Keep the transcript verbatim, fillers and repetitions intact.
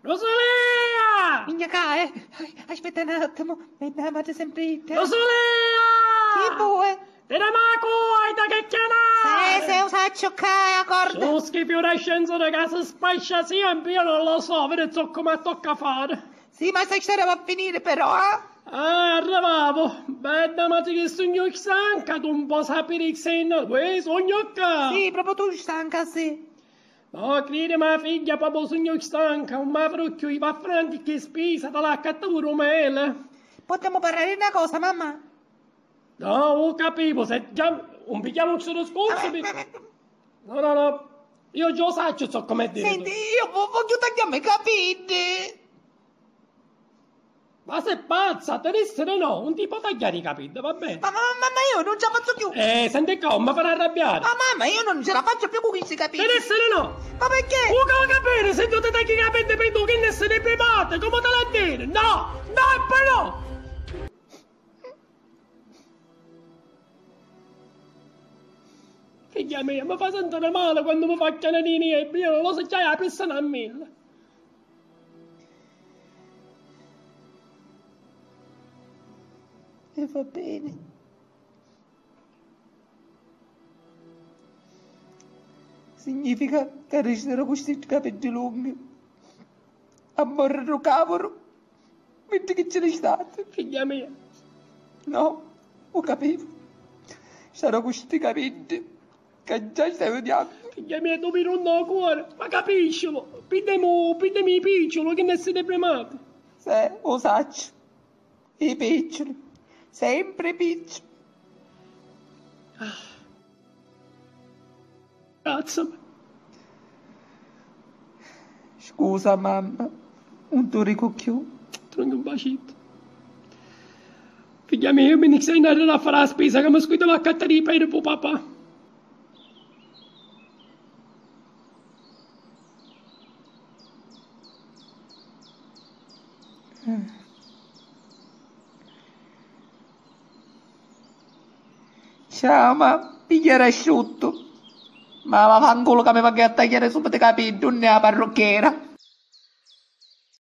Rosalia! Minchia ca, eh! Ai, aspetta un attimo, mi, mi, mi sempite? Rosalia! Chi vuoi? Tira ma cua, hai da che chianare! Sì, sì, lo saccio ca è a corda! Su schifo, la scienza di casa spascia sempre, io non lo so, vedi ciò come tocca fare. Sì, ma sai, stare va a finire però, eh? Ah, arrivavo! Bella, ma ti che sogno stanca, tu un po' sapere che sei in... Uè, sogno ca! Sì, proprio tu stanca, sì. No, cridimi, figghia, proprio sugnu stanca, un m'aviru cchiù, va franti chi spisa, ti l'accatta puru mele. Potemu parrari na cosa, mamma? No, u capivu, se già un pigghiamu stu discorsu, pi... No, no, no, io già u sacciu ciò come è diritu. Senti, io vo-, vogghiu tagghiarmi i capiddi. Ma sei pazza? Ti dissi di no, non ti può tagliare i capelli, va bene? Ma, ma, ma, ma io non ce la faccio più! Eh, senti qua, non mi fare arrabbiare! Ma mamma, io non ce la faccio più con questi capelli! Ti dissi di no! Ma perché? Uca, ho capito, se tu ti tagli i capelli per tu, che ne sei deprimata? Come te la dire? No! No e poi no! Figlia mia, mi fa sentire male quando mi fa chianare i nervi, io non lo so, c'hai la pressione a mille. E va bene. Significa ca resteru cu sti capiddi lunghi a morri ru cavuru, mentri chi ci ni stati. Figlia mia. No, u capivu. Starò cu sti capiddi ca già stai odiannu. Figlia mia, tu mi runna u cuore, ma capiscilu, piddemu, piddemu i picciuli, chi ne si deprimati. Sì, u sacciu. I picciuli, sempri picciuli. Abbrazzami. Scusa, mamma, un tu dicu cchiù. Ti dugnu un bacittu. Figghia mia, io mi ni stai andari a fari la spesa, ca mi scuitu va accattari i peri pu papà. Ciao, ma pigghiari asciuttu. Ma vaffanculo ca mi vagghia a tagghiari subito i capiddi, unni è a parrucchiera?